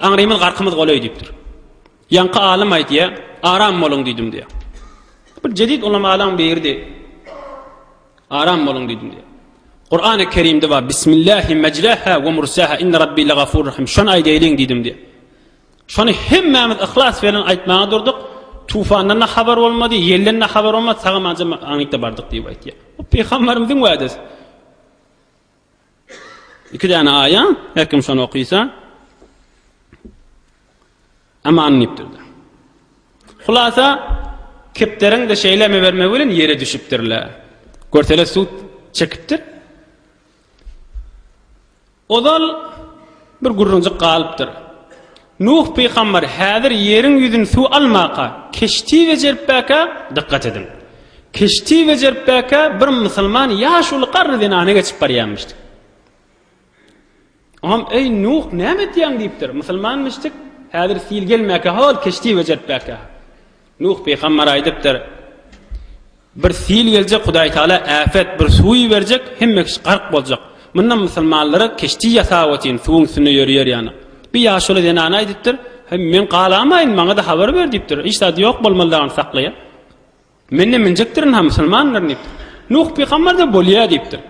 Aňrymyz garkymyz golaý diýipdir. Ýaňky alym aýdýar, aram boluň diýdim diýýär. Bir jedid ulamalaň biridi. Aram boluň diýdim diýýär. Kurany Kerimde bar, Bismillahi mejraha we mursaha inne rabbi lagafur rahim. Şony aýdaýlyň diýdim diýýär. Şony hemmämiz yhlas bilen aýtmaga durduk. Tufandan-da habar bolmady, ýelden-de habar bolmady, sag-amanja aňytda bardyk diýip aýtýar. Bu pygamberimiziň wädesi. Iki däne aýa, her kim şony okysa. Aman diýipdir-de. Hulasa, kepderiň-de şeýle eme bermegi bilen ýere düşüpdirler. Görseler suw çekipdir. Ozal bir gürrüňjik galypdyr. Nuh pygamber häzir ýeriň ýüzüni suw almaka, keşti bejeripbäkä, dykgat ediň. Keşti bejeripbäkä bir musulman ýaşuly garry zenana geçip barýarmyşdyk. Oňam, Eý, Nuh, näme edýäň diýipdir. Musulmanmyşdyk, häzir sil gelmäkä hol keşti bejeripbäkä. Nuh pygamber aýdypdyr, Bir sil geljek, Hudaý Tagala äpet bir suw iberjek, hemme kişi gark boljak. Mundan musulmanlara keşti ýasap otyryn, suwuň üstünde ýörýär ýaly. Bir ýaşuly zenana aýdypdyr, Hem men galamaýyn, maňa-da habar ber diýipdir. Hiç zat ýok bolmaly dagyny saklaýar. Men-de münjekdirin ha musulmandyryn diýipdir. Nuh pygamber-de bolýar diýipdir.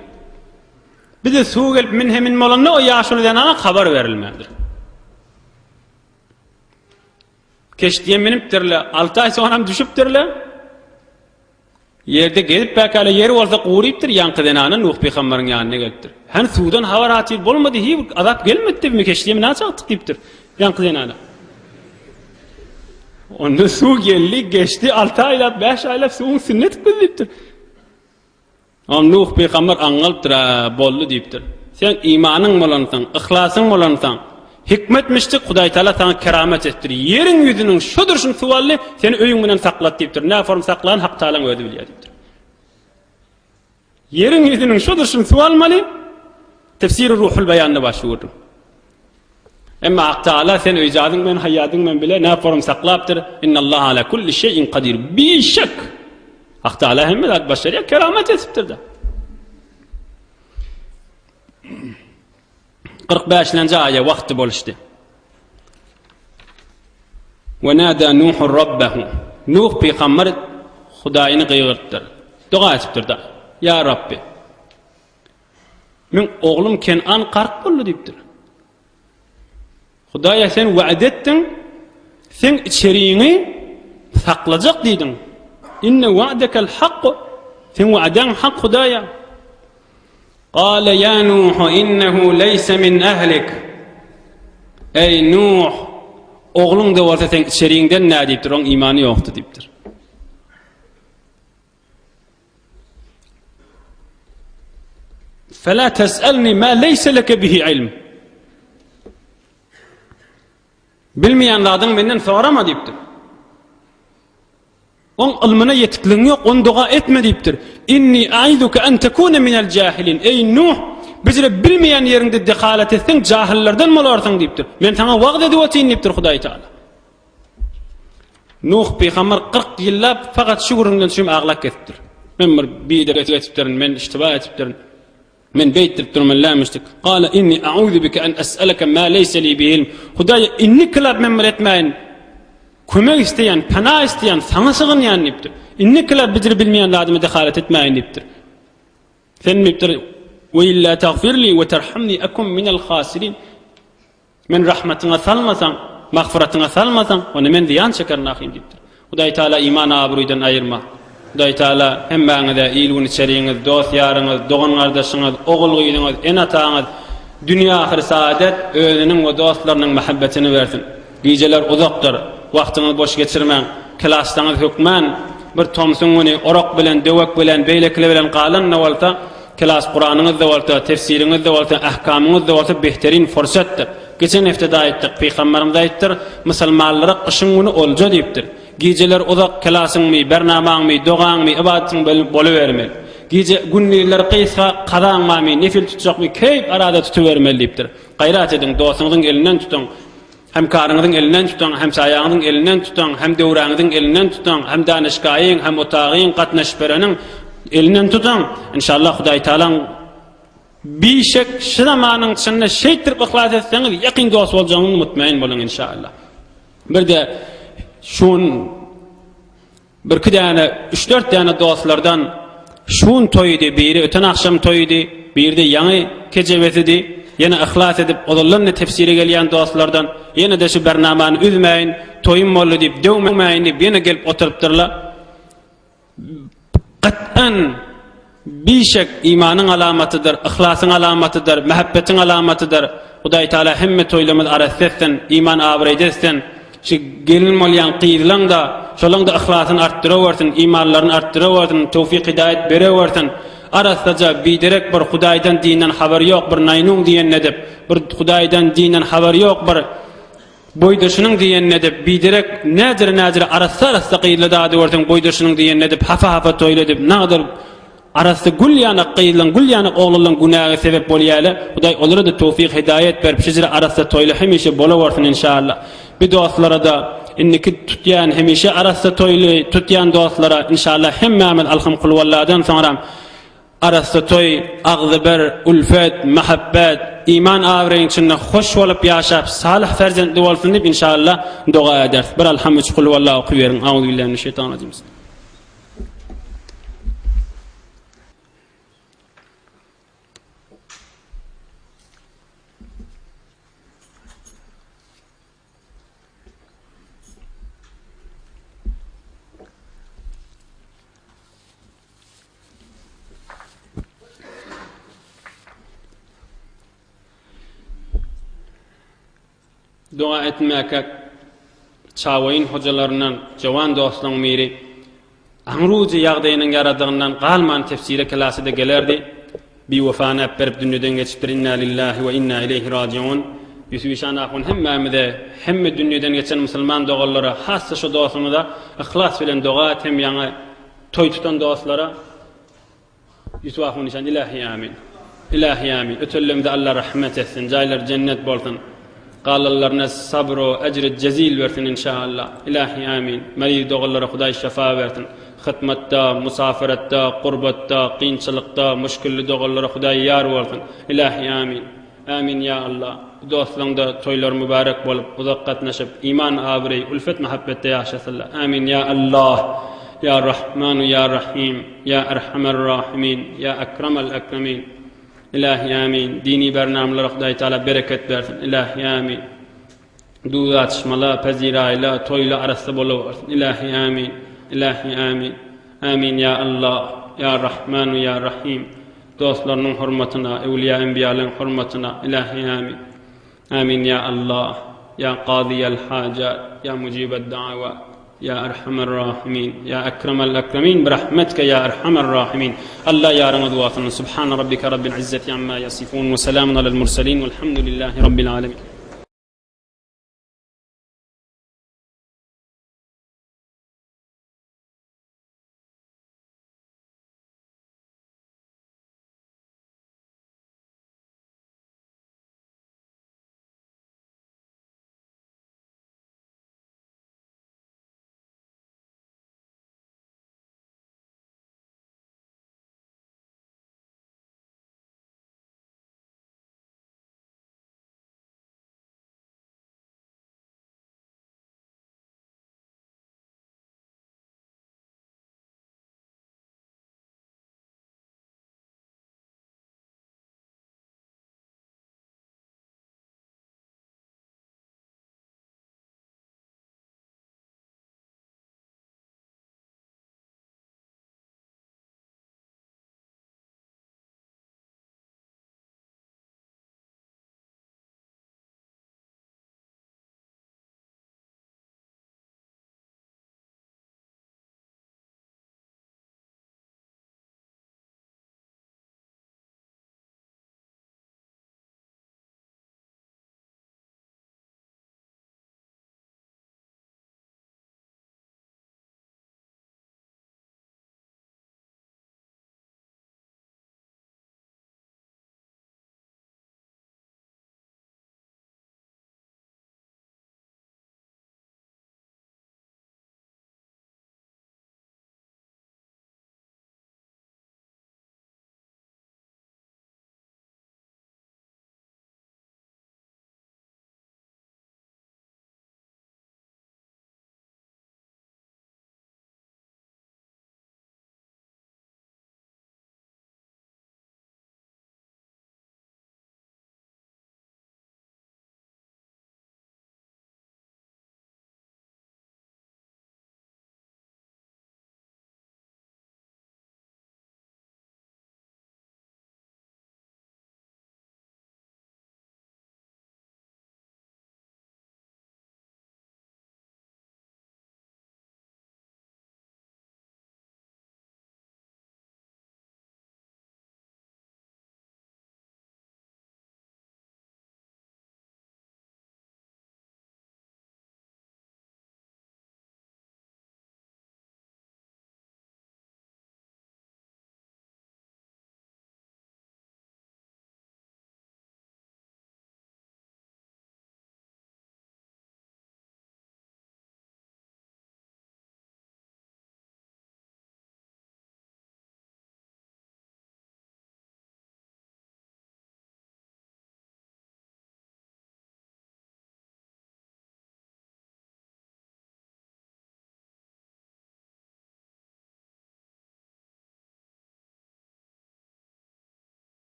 Bize suw gelip min hemin bolanda o ýaşuly zenana habar berilmändir. Keşdiýe münüpdirler. Alty aý soňram düşüpdirler. Ýerde gezip bäkäle ýer bolsa gurypdyr, ýaňky zenana Nuh pygamberiň ýanyna gelipdir. Hany suwdan habar hatyr bolmady, hiý bir azap gelmedi diýip, keşdiýe münä çakdyk diýipdir ýaňky zenana. Onda suw geldi, geçdi, alty aýlap, bäş aýlap suwuň üstünde etip biz diýipdir. Oňa Nuh pygamber aňňalypdyr, Hä, boldy diýipdir. Sen imanyň bolansoň, yhlasyň bolansoň, hikmetmişdik, Hudaýtagala saňa keramat etdir. Ýeriň ýüzüniň şu durşuny suw aldy, seni öýüň bilen saklady diýipdir. Nä form saklan Haktagalaň özi bilýär diýipdir. Ýeriň ýüzüniň şu durşuny suw almaly, Tefsiri Ruhul Beýanda bar şu gürrüň. Emma Hak Taala sen öýjadyň bilen haýýadyň bilen bile näforum saklapdyr. Innallaha ala kulli şeýin kadir. Bişek. Hak Taala hemme zat başarýar, keramat etipdir-de. 45-nji aýa wagty boluşdy. We nada Nuhu rabbahu. Nuh pygamber Hudaýyny gygyrypdyr. Doga etipdir-de. Ýa Rabbi. Meň oglum Kenan gark boldy diýipdir. Hudaýa sen wa'd etdiň, sen içeriňi saklajak diýdiň. Inne wa'dekel hak. Sen wa'daň hak Hudaýa. Qala ya Nuh innehu leysa min ahlik. Ey Nuh, ogluň da bolsa sen içeriňden nä diýipdir, oň imany ýokdy diýipdir. Fela tes'elni ma leyse leke bihi ilm. Bilmeýän zadyň menden sorama diýipdir. Oň ylmyna ýetikligiň ýok, ony doga etme diýipdir. Inni aizuke an tekune minel jahilin. Eý Nuh, bizre bilmeýän ýeriňde dehalat etseň jahyllardan bolarsyň diýipdir. Men saňa wagyz edip otyryn diýipdir Hudaý Taala. Nuh pygamber 40 ýyllap fakat şu gürrüňden üçin aglap gezipdir. Men bir biderek etipdirin, men iştiba etipdirin. Men beýtdirip durmaly dälmişdik. Gala inni a'uzu bike en es'eleke ma leysa li bihi ilm. Hudaý indi kylap men bir etmäýin. Kömek isleýän, pena isleýän, saňa sygynýan diýipdir. Indi kylap bidir bilmeýän zadyma dehalet etmäýin diýipdir. Sen diýipdir, we illa tagfirli we terhamni akum minel hasirin. Meni rahmatyňa salmasaň, magfyratyňa salmasaň, onda men zyýan çekerin ahyryn diýipdir. Hudaý Taala iman abruydan aýyrma. Hudaý Taala hemmäňize il-gün içeriňiz, dost-ýaryňyz, dogan-gardaşyňyz, ogul-gyzyňyz, ene-ataňyz dünýe-ahyr saadet, özüniň we dostlarynyň mähebbetini bersin. Gijeler uzakdyr. Wagtyňyzy boş geçirmäň. Klasdaňyz hökmän bir tomsuň güni orak bilen, döwek bilen, beýlekiler bilen galan-da bolsa, Klas Kuranyňyz-da bolsa, tefsiriňiz-de bolsa, ähkamyňyz-da bolsa behterin fursatdyr. Geçen hepde-de aýtdyk, Pygamberimiz aýtdyr, Musulmanlara gyşyň güni olja diýipdir. Gijeler uzak klasyňmy, bernamaňmy, dogaňmy, ybadatyň bolubermeli. Gije, gündizler gysga, kazaň barmy, nefil tutjakmy, keýp arada tutubermeli diýipdir. Gaýrat ediň, dostuňyzyň elinden tutuň. Hemkaryňyzyň elinden tutuň, hemsaýaňyzyň elinden tutuň, hemdöwräňiziň elinden tutuň, hem danyşgaýyň, hem otagyň, gatnaşybereniň elinden tutuň. Inşallah Hudaý Tagalaň bişek şu zamanyň içinde şeýtdirip yhlas etseňiz, ýakyn dost boljagyňyzy mutmain boluň inşallah. Bir-de şun Birki däne, üç-dört däne dostlardan şu gün toýudy, biri öten agşam toýudy, biri-de ýaňy kejebesidi. Ýene yhlas edip, ozaldan-da tefsire gelýän dostlardan, ýene-de şu bernamany üzmäýin, toýum boldy diýip, döwmäýin diýip, ýene gelip oturypdyrlar. Gat'an bişek imanyň alamatydyr, yhlasyň alamatydyr, mähebbetiň alamatydyr. Hudaý Taala hemme toýlarymyzy arassa etsin, iman abraýda etsin. Şu gelin bolýan gyzlaň-da, şolaň-da yhlasyny artdyrawersin, imanlaryny artdyrawersin, towfyk-hidaýat berewersin. Arassaja, biderek bir Hudaýdan, dinden habary ýok bir naýnuň diýenini edip, bir Hudaýdan, dinden habary ýok bir boýdaşynyň diýenini edip, biderek näjire-näjire arassa-arassa gyzla dady görseň boýdaşynyň diýenini edip, hapa-hapa toýly edip, nagadyr Arassa gül ýanak gyzlaň gül ýanak oglanlaň günäge sebep bolýaly Hudaý olarada towfyk hidaýat berip şejere arassa toýly hemişe bolawersin inşallah bi dostlarada indiki tutýan hemişe arassa toýly tutýan dostlara inşallah hemmämiz alham kulwalladan soňram arassa toý agzybir ulfet mähebbet iman abraýyň içinde hoş bolup ýaşap salyh perzentli bolsun diýip inşallah doga ederis bir alham üç kulwalla okyberiň auzubillahi mineşşeýtanirrajim. Doga etmäkäk Çawaýyn hojalaryndan jowan dostlaň biri aňrujy ýagdaýynyň ýaradygyndan galman tefsire klasa-da gelerdi. Biwefany äpberip dünýeden geçipdir Inna lillahi we inna ileýhi rajiun. Ýusup işan ahun hemmämize hemme dünýeden geçen musulman doganlara has-da şu dostumyza yhlas bilen doga et hem ýaňy toý tutan dostlara. Ýusup ahun işan Ilahi amin. Ilahi amin. Ötenlerimize Alla rahmet etsin. Jaýlary jennet bolsun. Galanlaryna sabr-u ejri jezil bersin inşaalla. Ilahi amin. Maryz doganlara Hudaý şefa bersin. Hytmatda, musafaratda, gurbatda, kynçylykda, muşkilli doganlara Hudaý ýar bolsun. Ilahi amin. Amin ýa Allah. Bu dostlaňda toýlary mübarek bolup uzak gatnaşyp iman abraý ulfet muhabbetde ýaşasynlar. Amin ýa Allah. Ýa Rahmanu ýa Rahim ýa Erhamer Rahimin ýa Ekremal Ekremin. Ilahi amin. Dini bernamalara Hudaý Taala bereket bersin. Ilahi amin. Duz atyşmala, peziraýla, toýla arassa bolawersin. Ilahi amin. Ilahi amin. Amin ýa Allah. Ýa Rahmanu ýa Rahim. Dostlarynyň hormatyna, öwliýa enbiýalaryň hormatyna, Ilahi amin. Amin ýa Allah. Ýa Kazyýal hajat, ýa Mujibad da'awat, ýa Erhamer Rahimin, ýa Ekremal Ekremin, birahmetke ýa Erhamer Rahimin. Allah ýaryňyz bolsun. Subhana rabbika rabbil izzati amma yasifun we selamun alel murselin velhamdülillahi rabbil alemin.